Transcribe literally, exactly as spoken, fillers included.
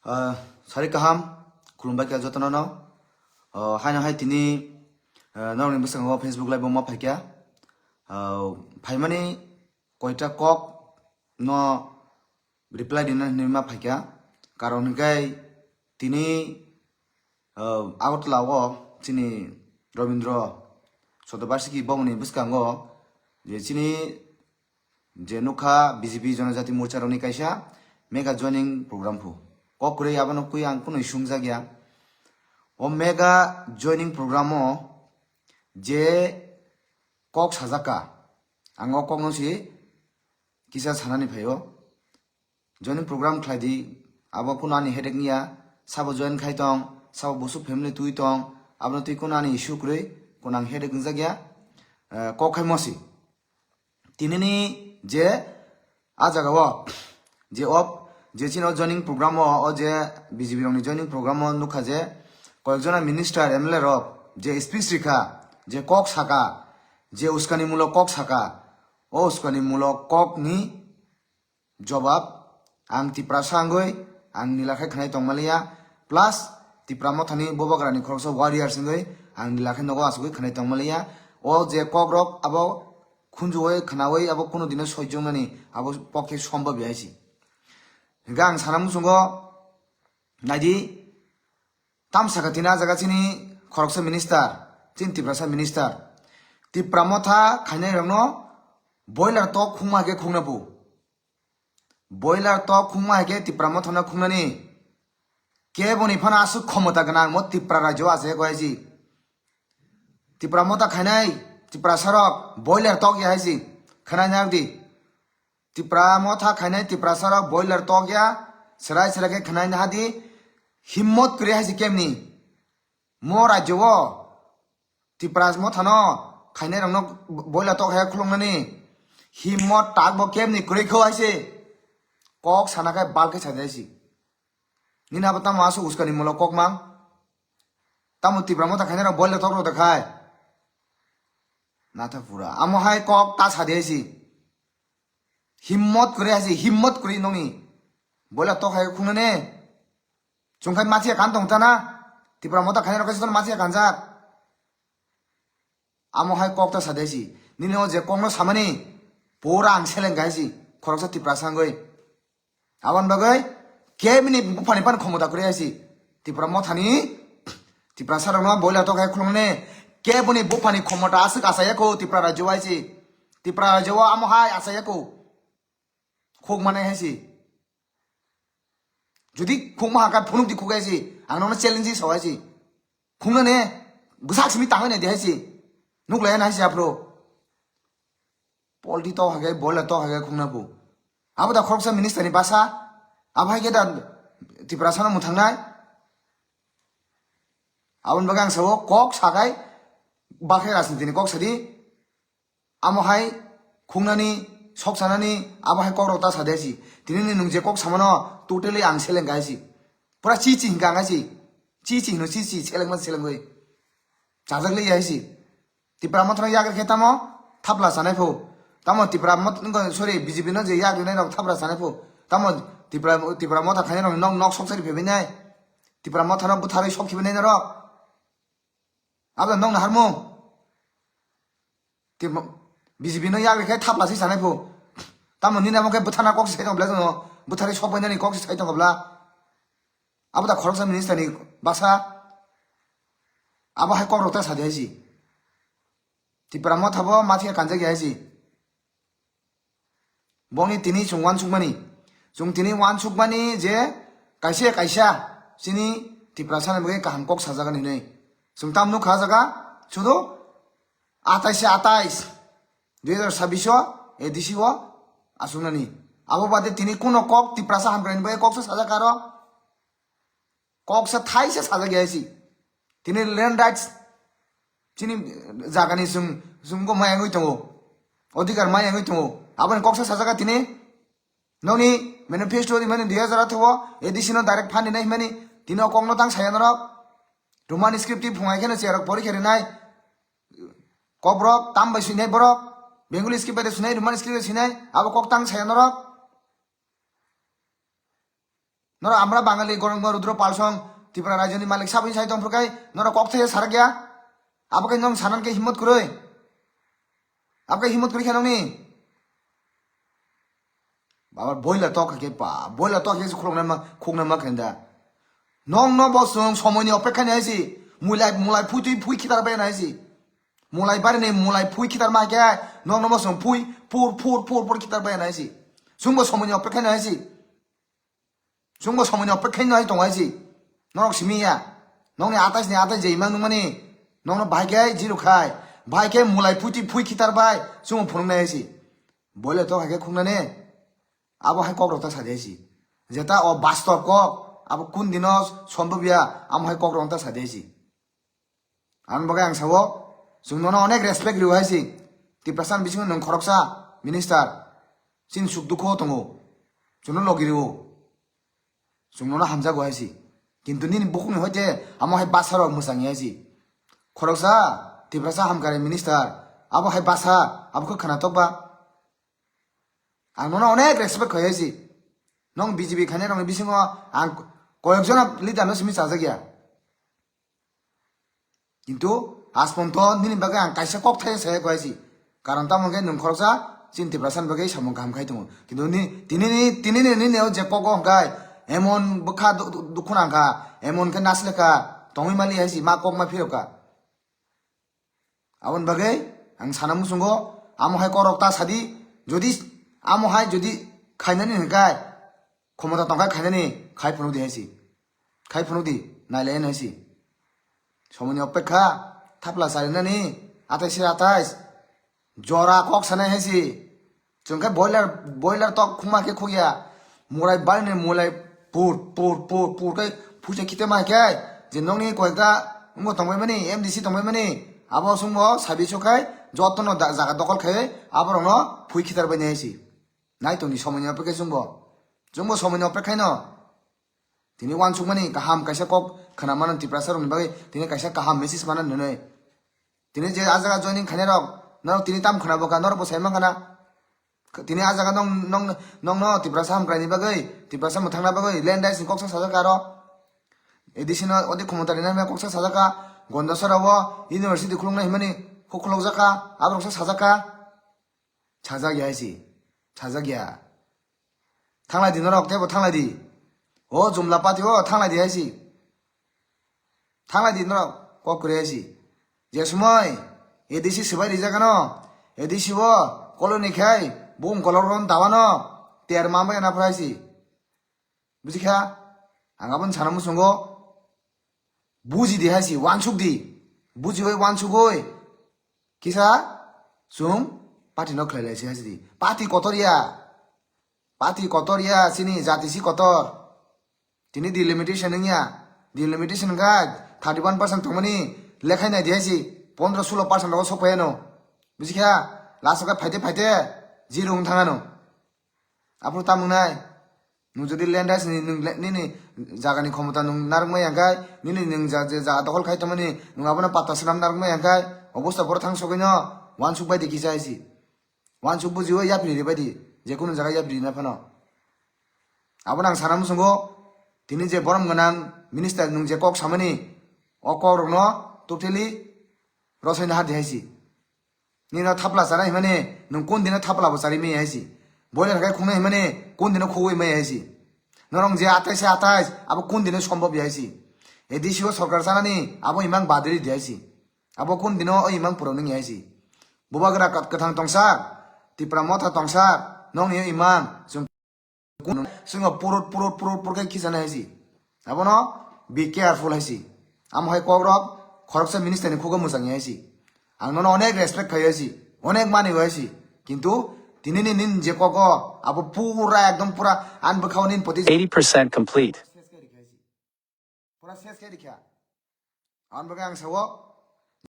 Ah, sari kaham, khulumbai kha jotono no. Ah, haino hai tini, ah, norokni bwskango Facebook live o ma phaikha. Ah, phaimani koita kok no reply dina hinwi ma phaikha. Karon hinkhe tini, ah, Agartala o chini Rabindra Sotobarsiki bongni bwskango je chini je nukha B J P Jonojati Morcha rokni kaisa mega joining program phu. Kok kwrwi abono kwi ang kunui sumjak ya. O mega joining program o je kok sajak kha, ang o kokno si kisa sanani phaio. Joining program khlai di, abo kuno ani headache niya, sabo join khai tong, sabo busuk family twi tong, abono twi kuno ani issue kwrwi, kuno ang headache wngjak ya, eh, kok khai mosi. Tinini je a jaga o, je op, je chini o joining program o, o je B J P rokni joining program o nukha je koyekjona minister, M L A rok je speech rikha, je kok saka, je uskani mulok kok saka, o uskani mulok kok ni jobab ang Tiprasa wngwi ang nila khe khnai tongmaliya, plus Tipra Mothani Bubagrani khoroksa warriors wngwi ang nila khe nogo asugwi khnai tongmaliya. O je kokrok abo khunjuwi khnawi abo kuno dino soijongnani abo pokhe sombab ya hai si. Hingkhe ang sana muchungo naidi, tamsaka tini a jaga chini khoroksa minister, chini Tiprasa minister. Tipra Motha khainai rokno boiler tok khungma hai khe khungna bu. Boiler tok khungma hai khe Tipra Mothano khungnani. Keboni phano aswk khomota gwnang mo Tipra rajyo achai kho hai si. Tipra Motha khainai Tiprasa rok boiler tok ya hai si. Khwnai nang di. Tipra Motha khainai Tiprasa rok boiler tok ya. Serai serai khe khwnai na di. Himmot kwrwi hai si kemni. Mo rajyo o Tipra Mothano khainai rokno boila tok hai khuluknani himmo tak bo kemni kwrwi kho hai se. Kok sana khai bal khe sajai si. Nini abo tamo aswk uskani mulo kok mang. Tamo Tipra Motha khainai rok boila tok rok da khai. Natha pura. Amo hai kok ta sadi hai si. Himmot kwrwi hai si, himmot kwrwi nongni. Boila tok hai khungnani. Chwng khai machiya kan tong tana. Tipra Motha khainai rok khe machiya kanjak. Amo hai kok ta sadesi. Nini o je kokno samani pura ang seleng kaisi. Khoroksa Tiprasa wngwi. Aboni bagwi kebini buphani pan khomota kwrwi aisi. Tipra Mothani Tiprasa rokno boila tok hai khulumne. Keboni buphani khomota aswk asaya kho Tipra rajyo aisi. Tipra rajyo amo hai asaya kho. Khuk manai hai si. Jodi khuk ma hakha phunuk di khuk hai si. Ang nokno challenge sao hai si. Khuk na ne. Bwsak simi tang ne di hai si. Nuk lai na hai si aphro. Polti to hagai, bola to hagai khuk na bu. Abo da khoroksa minister ni basa. Abo hai ke da Tiprasa no muthang nai. Aboni bagwi ang sao kok sakai. Bakhe rajniti ni kok sadi. Amo hai khungnani, sok sanani, abo hai kokrok ta sa de si. Tini ni nwng je kok samano totally ang seleng kai si. Pura chi chi hingka ang si. Chi chi hino chi chi seleng ma seleng goi. Chajak le ya si. Tipra Motha no yagra khe tamo thapla sanai pho. Tamo Tipra Motha, sorry, B J P no je yagra nai rok thapla sanai pho. Tamo Tipra, Tipra Motha khainai rok nok, nok sok sari phebinai. Tipra Motha no butharwi sok khibinai rok. Abo nokni harmung. Tei mo-, B J P no yak rikhe thapla se sanai pho. Tamo nini amo khe bwthana kok se sai tong bla jono. Bwthari sok painani kok se sai tong bla. Abo da khoroksa minister ni basa. Abo hai kok rok ta sa de hai si. Tipra Motha bo ma thia kanjak ya hai si. Boni tini chwng uansukmani. Chwng tini uansukmani je kaisa kaisa chini Tiprasa ni bagwi kaham kok sajagani hinwi. Chwng tam nukha jaga sudu atais se atais, dui hazar sabbish o A D C o aswknani. Abo bade tini kuno kok Tiprasa hamkraini bagwi kok se sajak aro. Kok se thai se sajak ya si. Tini land rights chini jagani chwng, chwng go maya wngwi tongo. Odhikar maya wngwi tongo. Aboni kok se sajak tini. Nokni manifesto di mani dui hazar atharo o A D C no direct fund rinai himani. Tini o kok no tang saya norok. Roman script ti phungai kheno cherok porikha rinai. Kok borok tam bai swinai borok. Bengali script bai de swinai, Roman script bai swinai. Abo kok tang saya norok. Noro amra Bangali gorong rudro palsong Tripura rajyoni malik sabini sai tongphuru kai noro kok thai sarak ya. Abo kai nong sanan ke himmat kuroi. Abo kai himmat kuroi khe nongni. Baba boila tok ke pa, boila tok ke khulong nama khung nama kenda. Nong no bosong somoni opekha ni aisi. Mulai mulai phui tui phui khitar bai na aisi. Mulai bari ni mulai phui khitar ma ke nong no bosong phui pur pur pur pur khitar bai na aisi. Sungbo somoni opekha ni aisi. Chwngbo somoni opekha no hai tongo hai si. Norok simi ya. Nokni atais ni atais je imang nungmani. Nokno bahai khe zero khai. Bahai khe mulai phuti phui khitar bai. Chwngbo phunuk nai hai si. Boile to hai khe khungnani. Abo hai kok rok ta sadi hai si. Jeta o bastob kok. Abo kun dino sombobya. Amo hai kok rok ta sadi hai si. Ang bagwi ang sao, chwng nono onek respect rio hai si. Tiprasa ni bisingo nwng khoroksa minister. Chini suk dukho tongo. Chwngno logi rio. Chwng nono hamjago hai si. Kintu nini bukhukni hoite amo hai basa rok mwchang hai si. Khoroksa Tiprasa hamkari minister. Abo hai basa, abo khe khwnatok ba. Ang nono onek respect khai hai si. Nong B J P khainai rokni bisingo ang koyekjona leader no simi chajak ya. Kintu asponto nini bagwi ang kaisa kok thai saya koi si. Karon tamo hwnkhe nwng khoroksa chini Tiprasa ni bagwi samung kaham khai tongo. Kintu ni tini ni tini ni nini o je kok o hwnkhe emon bwkha du- du- dukhu nang kha, emon khe nasleka tongwi mali hai si ma kok ma phirok kha. Aboni bagwi ang sana muchungo amo hai kok rok ta sadi, jodi amo hai jodi khainani hwnkhe khomota tongkha khainani khai phunuk di hai si. Khai phunuk di, nailai nai si. Somoini opekha, thapla charinani, atais se atais. Jora kok sanai hai si. Chwng khe boiler, boiler tok khuma khe khukya. Mulai balni mulai pur, pur, pur, pur khe phuisa khite ma khe. Je nokni koyekta wngbo tongbai mani, M D C tongbai mani. Abo chwngbo sabi so khai, jotono da- jaga dokol khai, aborokno phui khitar bai nai hai si. Nai tongni somoini opekhe chwngbo. Chwngbo somoini opekhaino. Tini uansukmani kaham kaisa kok khwna mano Tiprasa rokni bagwi, tini kaisa kaham message mano nwnwi. Tini je a jaga joining khainai rok, norok tini tam khwna bwkha, norok bo sai mankha na. Tini a jaga nong, nong, nongno Tiprasa hamkraini bagwi, Tiprasa mwthangna bagwi, land rights ni koksa sajak aro. A D C no odi khomota rina hwnwi koksa sajak kha, Gondasara o university khuluknai hwnmani kok khulukjak kha, aborok sa sajak kha. Sajak ya hai si, sajak ya. Thanglai di norok, teibo thanglai di. O Jumla party o thanglai di hai si. Thanglai di norok, kok kwrwi hai si. Je sumoi A D C swbai rijak ano, A D C o koloni khai bung kolok ron dawano ter mambai na phrai si. Buji kha? Ang aboni sana muchungo. Buji di hai si, uansuk di. Buji oi uansuk oi. Kisa chwng party no khlai lai si hai si di. Party kotor ya. Party kotor ya, chini jati si kotor. Tini delimitation wngya. Delimitation wngkha thirty one percent tongmani lekhai nai di hai si. Pondro sulo percent rogo sok phai ano. Buji kha? Last o khe phaite phaite zero wng thang ano. Aphuru tamo wngnai? Nwng jodi land rights ni nwng le- nini jagani khomota nwng narwkmai ya khe, nini nwng ja- je jaga dokhol khai tongmani nwng abono patta swnam narwkmai ya khe, obosta boro thang sogwino uansuk bai di kisa hai si. Uansuk bujiwi yapri ri bai di, je kunu jaga yapri rina phano. Abono ang sana muchungo, tini je borom gwnang minister nwng je kok samani, o kok rokno totally rosoi nahar di hai si. Nino thapla chana himani, nwng kun dino thapla bo chari maya hai si. Boiler hai khungnai himani, kun dino khugwi maya hai si. Norok je atais se atais, abo kun dino sombhob ya hai si. A D C o sorkar chanani, abo imang badri di hai si. Abo kun dino o imang purok nung ya hai si. Bubagra kat- kwthang tongsa, Tipra motha tongsa, nokni o imang, chwng Kun-, chwngno purut, purut, purut, purut khe khichana hai si. Abono be careful hai si. Amo hai kok rok khoroksa minister ni khugo mwchang hai si. Ang nono onek respect khai hai si. Onek mani hai si. Kintu tini ni nin je kogo abo pura ekdom pura an bwkhao nin poti eighty percent complete. Pura ses khe rikha. Aboni bagwi ang sao,